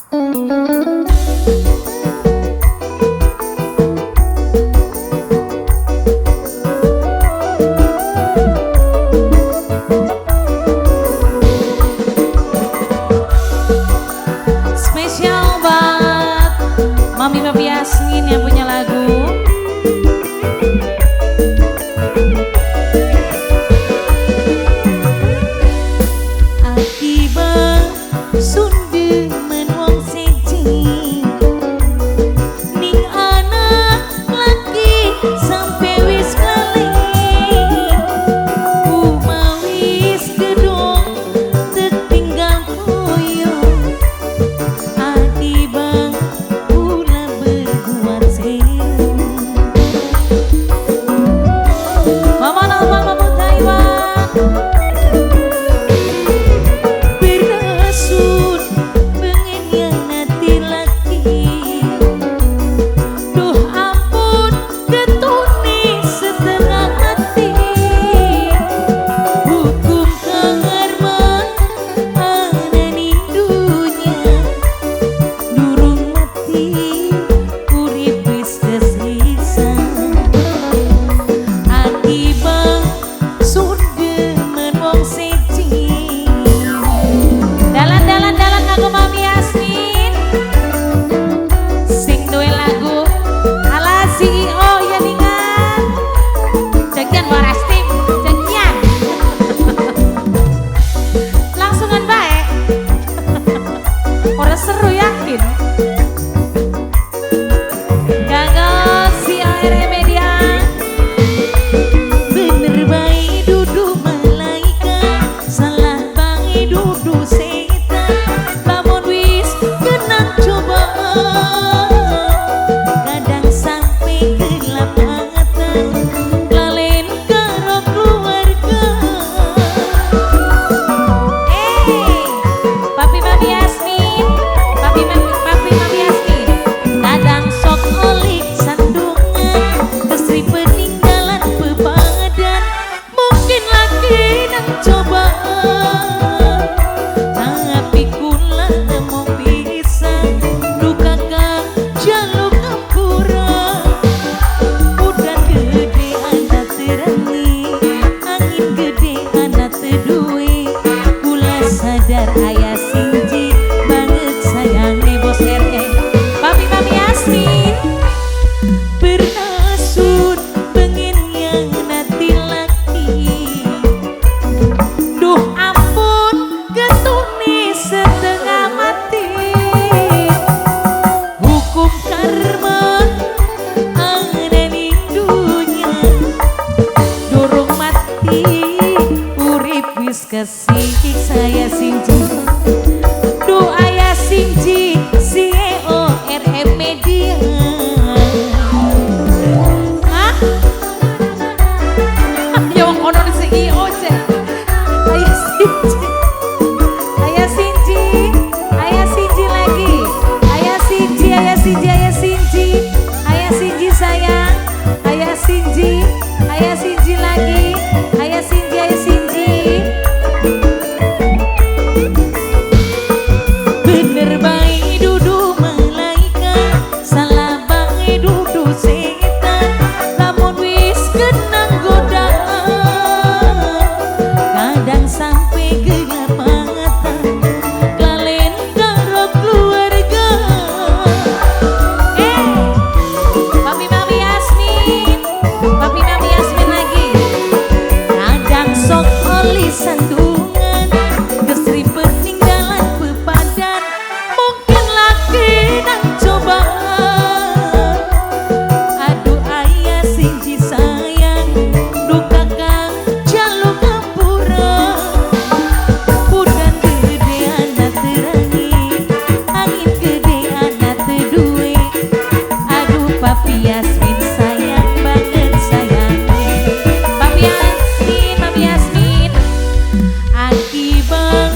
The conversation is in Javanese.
Spesial buat Mami Papi Yasmin yang punya lagu. Akibat sundemen wong siji ning anak laki sampe wis lali, umawis gedung tertinggal koyo akibat kula berbuat seru. Mama Nalma Mama Taiwan berasun pengen yang nanti laki. Duh ampun ketuni setengah hati, hukum karma ana ning dunya, durung mati urip wis kesiksa. Akibat sundemen wong siji. Dalan dalan dalan kanggo Mami Yasmin sing duwe lagu ala CEO ya ningan jagian waras tim jagian langsungan bae ora seru yakin. Kanggo CR Media bener bae dudu malaikat, salah bae dudu setan, lamun wis kenang cobaan kadang sampai gelap mata lalen karo keluarga. Papi Mami Yasmin, Papi Mami, Papi Mami Yasmin, kadang sok oli sandungan, kesri peninggalan pepadan, mungkin lagi nang cobaan, tapi kula mau bisa duka kang jaluk ampura. Udan gede ana terangi, angin gede ana teduwe, kula sadar ayah sinji banget sayange bos RE. Papi Mami Yasmin berasun pengen yang nanti laki. Duh ampun ketuni setengah mati, hukum karma ana ning dunya, durung mati urip wis kesiksa ya sinji. Duh ayah sinji CEO RM Media. Hah? Ya wong kono di CEO cek. Ayah sinji, ayah sinji, ayah sinji lagi, ayah sinji, ayah sinji, ayah sinji, ayah sinji sayang, ayah sinji, ayah sinji lagi, ayah sinji, ayah sinji. Bener bae dudu malaikat, salah bae dudu setan, lamun wis kenang godaan kadang sampai gelap mata klalen karo keluarga. Papi Mami Yasmin, Papi Mami Yasmin lagi, kadang sok oli sandungan, kesri peninggalan pepadan, mungkin lagi nang cobaan. Aduh ayah sinji sayang, duka kang jaluk ampura. Udan gede ana terangi, angin gede ana teduwe, aduh Papi Yasmin sayang banget sayang. Papi Yasmin, Mami Yasmin, akibat